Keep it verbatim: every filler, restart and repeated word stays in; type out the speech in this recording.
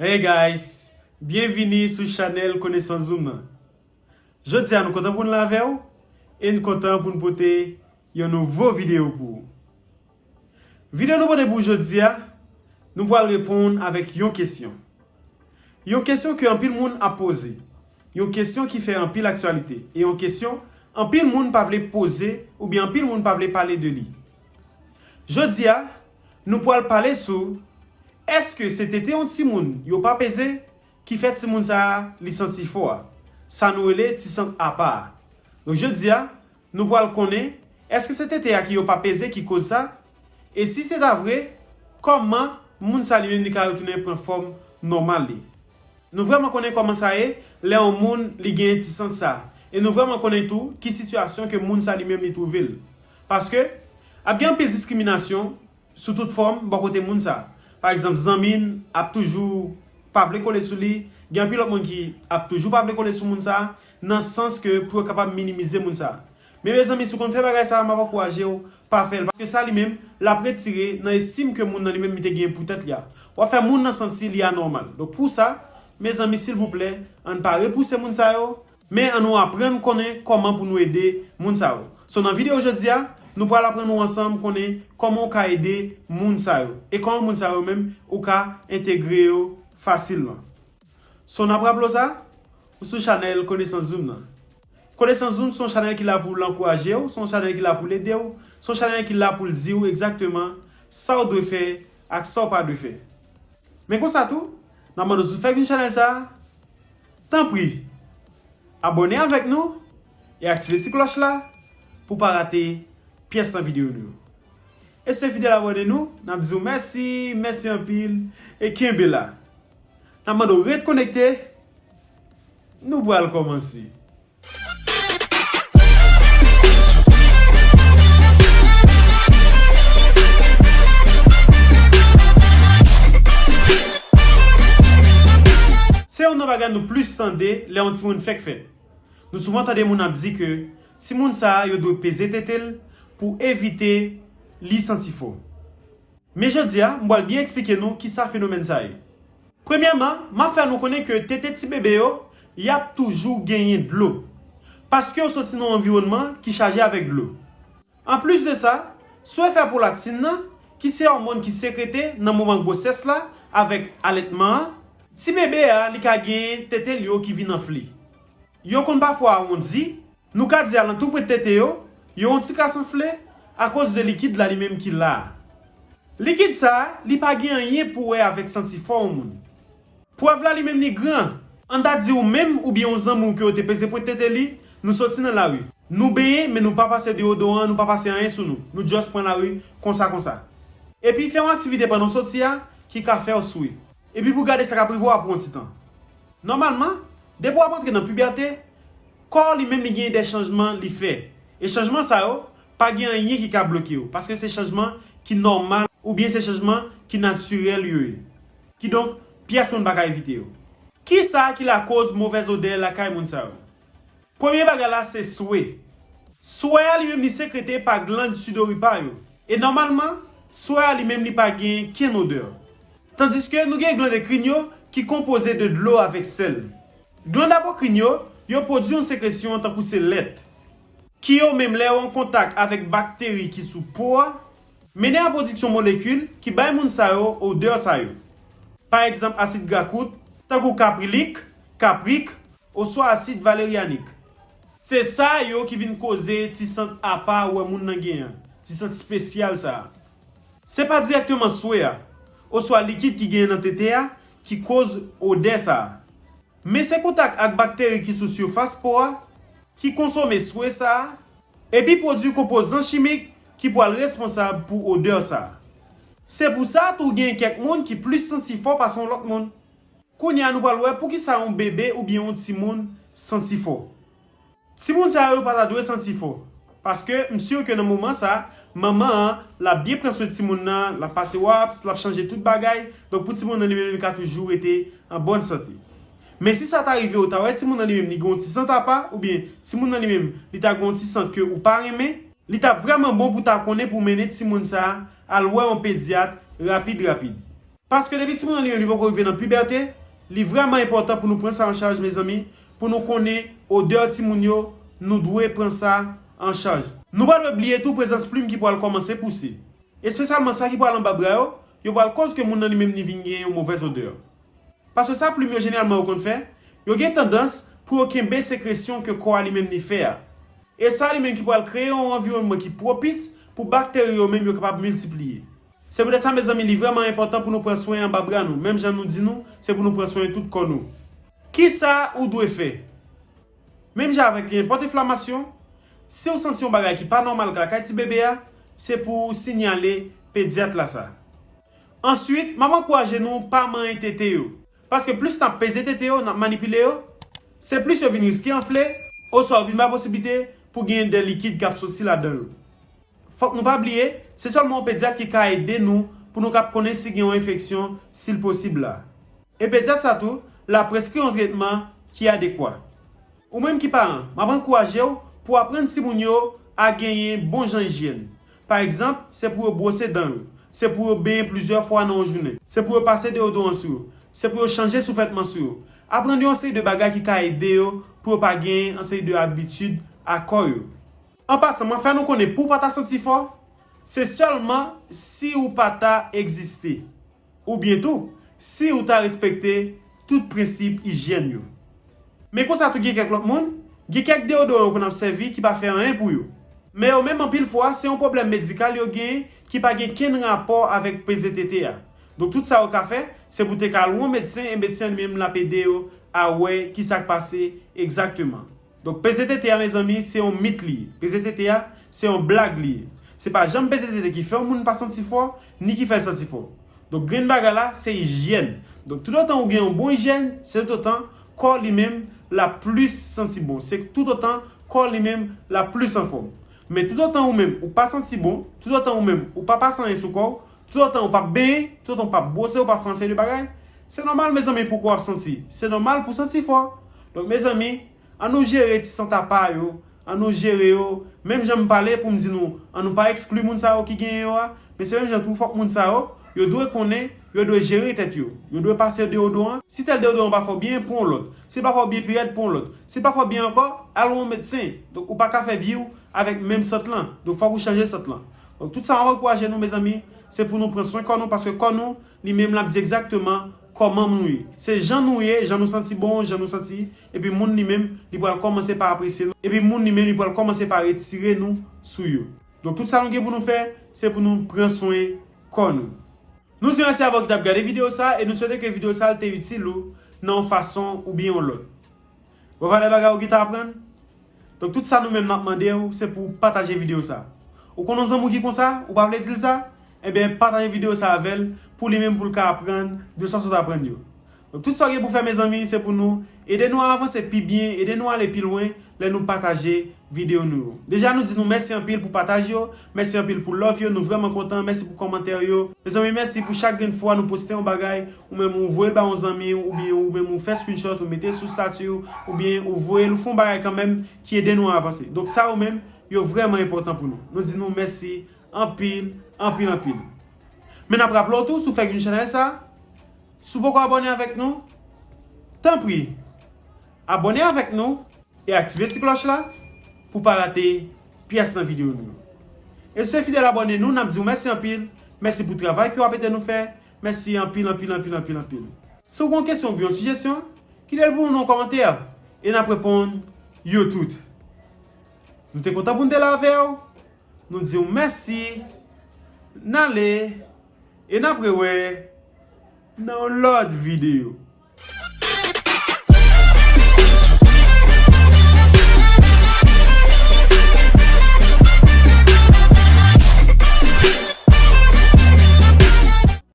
Hey guys, byenvini sou chanèl Konesans Zoom nan. Jodi a nou kontan pou n la avè w e n kontan pou n pote yon nouvo videyo pou ou. Videyo nou pote pou ou jodi a, nou pral reponn avèk yon kesyon. Yon kesyon ke anpil moun ap poze. Yon kesyon ki fè anpil aktyalite. E yon kesyon anpil moun pa vle poze oubyen anpil moun pa vle pale de li. Jodi a, nou pral pale sou, èske se tete yon timoun yo pa peze ki fè timoun sa a li santi fò a? Sa nou rele ti sant apa a. Donk jodi a, nou pral konnen, èske se tete a ki yo pa peze ki koz sa? E si se ta vre, kòman moun sa li menm li ka retounen pran fòm nòmal li? Nou vrèman konnen kòman sa ye lè yon moun li genyen ti sant sa. E nou vrèman konnen tou ki sitiyasyon ke moun sa li menm li twouve l. Paske, ap gen anpil diskriminasyon sou tout fòm bò kote moun sa. Pa egzanp, zanmi n ap toujou pa vle kole sou li, gen anpil lòt moun ki ap toujou pa vle kole sou moun sa, nan sans ke pou yo kapab minimize moun sa. Men mezanmi, si w konn fè bagay sa, m ap ankouraje w, pa fè l. Paske sa li menm, l ap retire nan estim ke moun nan li menm li te genyen pou tèt li a. W ap fè moun nan santi li anòmal. Donk pou sa, mezanmi, silvouplè, ann pa repouse moun sa yo, men ann nou aprann konnen kòman pou nou ede moun sa yo. So nan videyo jodi a, nou pral aprann nou ansanm konnen kòman w ka ede moun sa yo. E kòman moun sa yo menm, ou ka entegre yo fasilman. So n ap raple w sa, ou sou chanèl Konesans Zoom nan. Konesans Zoom se yon chanèl ki la pou l ankouraje w, se yon chanèl ki la pou l ede w, se yon chanèl ki la pou l di w egzakteman sa w dwe fè ak sa w pa dwe fè. Men konsa tou, n ap mande w si w fèk vin chanèl sa a, tanpri, abòne avèk nou e aktive ti klòch la pou w pa rate pyès nan videyo nou yo. E si w te fidèl abòne nou, n ap di w mèsi, mèsi anpil, e kenbe la. N ap mande w ret konekte, nou pral kòmanse. Se youn nan bagay nou plis tande lè yon timoun fèk fèt. Nou souvan tande moun ap di ke timoun sa a yo dwe peze tete l pou evite li santi fò. Men jodi a, m pral byen eksplike nou kisa fenomèn sa ye. Premyèman, m ap fè nou konnen ke tete ti bebe yo, y ap toujou genyen dlo. Paske yo soti nan yon anviwònman ki chaje avèk dlo. Anplis de sa, sou efè pwolaktin nan, ki se òmòn ki sekrete nan moman gwosès la avèk alètman an, ti bebe a, li ka genyen tete l yo ki vin anfle. Yo konn pafwa awondi, nou ka di alantou pwent tete yo, yo yon ti kras anfle akoz de likid la li menm ki la a. Likid sa a, li pa gen anyen pou wè avèk santi fò yon moun. Prèv la li menm li gran. Ann ta di ou menm oubyen yon zanmi w ke yo te peze pwent tete li, nou soti nan lari. Nou benyen, men nou pa pase deyodoran, nou pa pase anyen sou nou. Nou just pran lari konsa konsa. Epi fè yon aktivite pandan w soti a ki ka fè w swe. Epi pou gade sa k ap rive w apre yon ti tan. Nòmalman, depi w ap antre nan pibète, kò w li menm li genyen de chanjman li fè. E chanjman sa yo, pa gen anyen ki ka bloke yo, paske se chanjman ki nòmal oubyen se chanjman ki natirèl yo ye. Kidonk, pyès moun pa ka evite yo. Kisa ki lakoz movèz odè lakay moun sa yo? Premye bagay la se swe. Swe a li menm li sekrete pa glann sudoripa yo. E nòmalman, swe a li menm li pa gen kenn odè. Tandiske nou gen glann ekrin yo ki konpoze de dlo avèk sèl. Glann apokrin yo, yo pwodui yon sekresyon tankou se lèt, ki yo menm lè yo an kontak avèk bakteri ki sou po a, mennen a pwodiksyon molekil ki bay moun sa yo odè sa yo. Pa egzanp, asid grakout, tankou kaprilik, kaprik, oswa asid valeryanik. Se sa yo ki vin koze ti sant apa ou wè moun nan genyen an, ti sant espesyal sa a. Se pa dirèkteman swe a, oswa likid ki genyen nan tete a, ki koz odè sa a. Men se kontak ak bakteri ki sou sifas po a, ki konsome swe sa a, epi pwodui konpozan chimik ki pral responsab pou odè sa a. Se pou sa tou gen kèk moun ki plis santi fò pase yon lòt moun. Kounye a nou pral wè poukisa yon bebe oubyen yon timoun santi fò. Timoun sa yo pa ta dwe santi fò. Paske m si ke nan moman sa, manman an, l ap byen pran swen timoun nan, l ap pase waps, l ap chanje tout bagay. Donk pou timoun nan li menm li ka toujou rete an bòn sante. Men si sa ta rive ou ta wè timoun nan li menm li gen yon ti sant apa, oubyen timoun nan li menm li ta gen yon ti sant ke ou pa renmen, li t ap vrèman bon pou ta konnen pou mennen timoun sa al wè yon pedyat rapid rapid. Paske depi timoun nan li menm li poko rive nan pibète, li vrèman enpòtan pou nou pran sa an chaj, mezanmi, pou nou konnen odè timoun yo, nou dwe pran sa an chaj. Nou pa dwe bliye tou prezans plim ki pral kòmanse pouse. Espesyalman sa ki pral anba bra yo, yo pral koz ke moun nan li menm li vin gen yon movèz odè. Paske sa plim yo jeneralman yo konn fè, yo gen tandans pou yo kenbe sekresyon ke kò a li menm li fè a. E sa li menm ki pral kreye yon anviwònman ki pwopis pou bakteri yo menm yo kapab miltipliye. Se poutèt sa, mezanmi, li vrèman enpòtan pou nou pran swen anba bra nou, menm jan nou di nou, se pou nou pran swen tout kò nou. Kisa ou dwe fè? Menm jan avèk nenpòt enflamasyon, si w santi yon bagay ki pa nòmal lakay ti bebe a, se pou w sinyale pedyat la sa. Answit, m ap ankouraje nou pa manyen tete yo. Paske plis n ap peze tete yo, n ap manipile yo, se plis yo vin riske anfle, oswa yo vin bay posiblite pou gen de likid k ap soti ladan yo. Fòk nou pa bliye, se sèlman yon pedyat ki ka ede nou pou nou kab konnen si gen yon enfeksyon, si l posib la. E pedyat sa tou, l ap preskri yon tretman ki adekwa. Ou menm ki paran, m ap ankouraje w pou w aprann timoun yo a genyen bon jan ijyèn. Pa egzanp, se pou yo bwose dan yo, se pou yo benyen plizyè fwa nan yon jounen, se pou yo pase deyodoran sou yo, se pou yo chanje souvètman sou yo. Aprann yo yon seri de bagay ki ka ede yo pou yo pa genyen yon seri de abitid a kò yo. An pasan, m ap fè nou konnen pou w pa ta santi fò, se sèlman si w pa ta egziste. Oubyen tou, si w ta respekte tout prensip ijyèn yo. Men konsa tou gen kèk lòt moun, gen kèk deyodoran yo konn ap sèvi ki pa fè anyen pou yo. Men yo menm anpil fwa, se yon pwoblèm medikal yo genyen ki pa gen kenn rapò avèk peze tete a. Donk tout sa yo ka fè, se pou te ka al wè yon medsen e medsen li menm l ap ede yo a wè kisa k pase egzakteman. Donk peze tete a, mezanmi, se yon mit li ye. Peze tete a, se yon blag li ye. Se pa janm peze tete ki fè yon moun pa santi fò, ni ki fè l santi fò. Donk grenn bagay la, se ijyèn. Donk toutotan ou gen yon bon ijyèn, se toutotan kò li menm l ap plis santi bon. Se toutotan kò li menm l ap plis anfòm. Men toutotan ou menm ou pa santi bon, toutotan ou menm ou pa pase anyen sou kò w, toutotan ou p ap benyen, toutotan ou p ap bwose, ou p ap fè yon seri de bagay, se nòmal, mezanmi, pou kò w ap santi. Se nòmal pou w santi fò. Donk, mezanmi, ann nou jere ti sant apa yo, ann nou jere yo. Menm jan m pale pou m di nou, ann nou pa ekskli moun sa yo ki genyen yo a, men se menm jan tou, fòk moun sa yo, yo dwe konnen, yo dwe jere tèt yo. Yo dwe pase deyodoran. Si tèl deyodoran pa fè w byen, pran yon lòt. Si l pa fè w byen pi rèd, pran yon lòt. Si l pa fè w byen ankò, al wè yon medsen. Donk, ou pa ka fè vi w avèk menm sant lan. Donk, fòk ou chanje sant lan. Donk, tout sa m ap ankouraje nou, mezanmi, se pou nou pran swen kò nou, paske kò nou, li menm l ap di egzakteman kòman nou ye. Se jan nou ye, jan nou santi bon, jan nou santi, epi moun li menm, li pral kòmanse pa apresye nou, epi moun li menm, li pral kòmanse pa retire nou sou yo. Donk, tout sa nou gen pou nou fè, se pou nou pran swen kò nou. Nou di mèsi avè w ki t ap gade videyo sa, e nou swete ke videyo sa te itil ou nan yon fason oubyen yon lòt. Bon, valè bagay ou gentan aprann? Donk, tout sa nou menm n ap mande w, se pou w pataje videyo sa. Ou konn yon zanmi w ki konsa, ou pa vle di l sa? Enben, pataje videyo sa avè l, pou li menm pou l ka aprann de sa w sot aprann yo. Donk, tout sa w gen pou fè, mezanmi, se pou nou ede nou a avanse pi byen, ede nou ale pi lwen, lè nou pataje videyo nou yo. Deja, nou di nou mèsi anpil pou pataj yo, mèsi anpil pou love yo, nou vrèman kontan, mèsi pou kòmantè yo. Mezanmi, mèsi pou chak grenn fwa nou poste yon bagay, ou menm ou voye l ba yon zanmi w, oubyen ou menm ou fè screenshot, ou mete sou stati w, oubyen ou voye l, ou fè yon bagay kanmenm ki ede nou avanse. Donk, sa yo menm, yo vrèman enpòtan pou nou. Nou di nou mèsi anpil, anpil, anpil. Men n ap raple w tou, si w fèk vin chanèl sa, si w poko abòne avèk nou, tanpri, abòne avèk nou e aktive ti klòch la pou w pa rate pyès nan videyo nou yo. E si w se fidèl abòne nou, n ap di w mèsi anpil, mèsi pou travay ke w ap ede nou fè, mèsi anpil, anpil, anpil, anpil, anpil. Si w gen yon kesyon oubyen yon sijesyon, kite l pou nou nan kòmantè a, e n ap reponn yo tout. Nou te kontan pou n te la avè w. Nou di w mèsi. N ale. E n ap rewè nan yon lòt videyo.